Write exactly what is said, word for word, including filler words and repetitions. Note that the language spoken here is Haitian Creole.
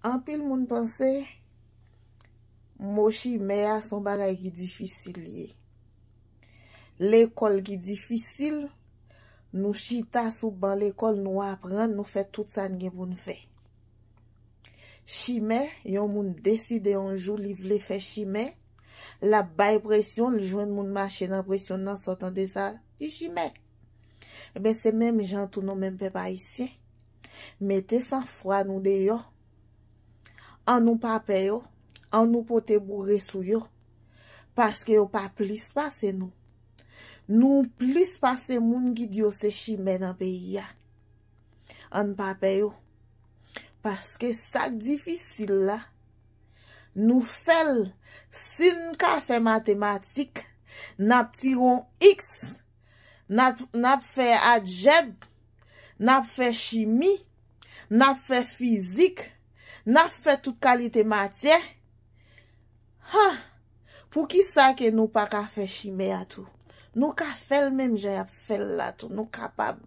Anpil moun panse mo chimè a se yon bagay ki difisil ye. Lekòl ki difisil, nou chita sou ban lekòl, nou aprann, nou fè tout sa n gen pou n fè. Chimè, yon moun deside yon jou li vle fè chimè, l ap bay presyon, l jwenn moun mache nan presyon nan, sa w tande sa, li chimè. Ebyen, se menm jan tou nou menm pèp ayisyen. Mete sanfwa nou deyò. An nou pa pè yo, an nou pote boure sou yo. Paske yo pa plis pase nou. Nou plis pase moun ki di yo se chimè nan peyi a. An pa pè yo. Paske sa k difisil la, nou fè l. Si n ka fè matematik, n ap tire yon x, n ap, n ap fè aljèb, n ap fè chimi, n ap fè fizik, n ap fè tout kalite matyè. Ha! Poukisa ke nou pa ka fè chimè a tou? Nou ka fè l menm jan y ap fè l la tou. Nou kapab.